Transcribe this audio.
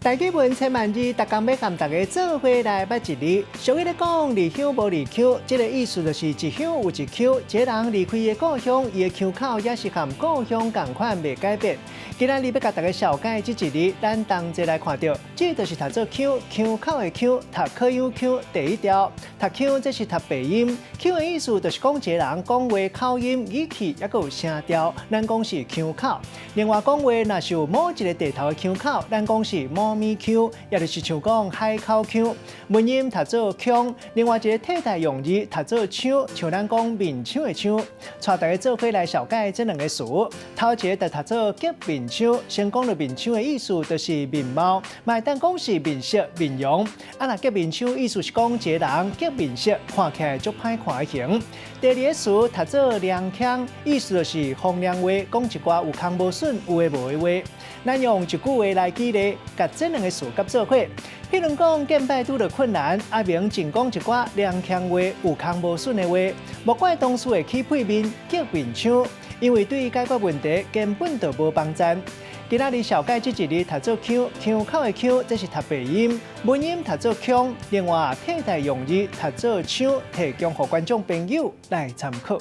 台語文千萬字，逐工欲共大家做伙來捌一字。俗語咧講，離鄉無離腔，這个意思就是一鄉有一腔，一个人離開伊的故鄉，伊的腔口也是和故鄉仝款袂改變。今仔日欲共大家紹介這一字，咱同齊來看著，這就是讀做腔，腔口的腔，讀考腔腔第一條。讀腔這是讀白音，腔的意思就是講一个人講話口音、語氣猶閣有聲調，咱講是腔口。另外講話若是有某一个地頭的腔口，咱講是某物腔，也就是像講海口腔。文音讀做腔，另外一个替代用字讀做腔，像咱講面腔的腔。帶大家做伙來紹介這兩个詞，頭一个就讀做吉面腔，先講著面腔的意思就是面貌，嘛會當講是面色、面容。啊，若吉面腔意思是講一个人吉面色，看起來足歹看的形。第二个詞讀做涼腔，意思就是風涼話，講一寡有空無筍、有的無的話。咱用一句話來舉例，共這兩个詞佮做伙。譬如講，見擺拄著困難，阿明淨講一寡涼腔話、有空無筍的話，莫怪同事會起屁面、吉面腔，因為對解決問題根本就無幫贊。今仔日紹介這一字讀做腔，腔口的腔，這是讀白音，文音讀做腔。另外替代用字讀做腔，提供予觀眾朋友來參考。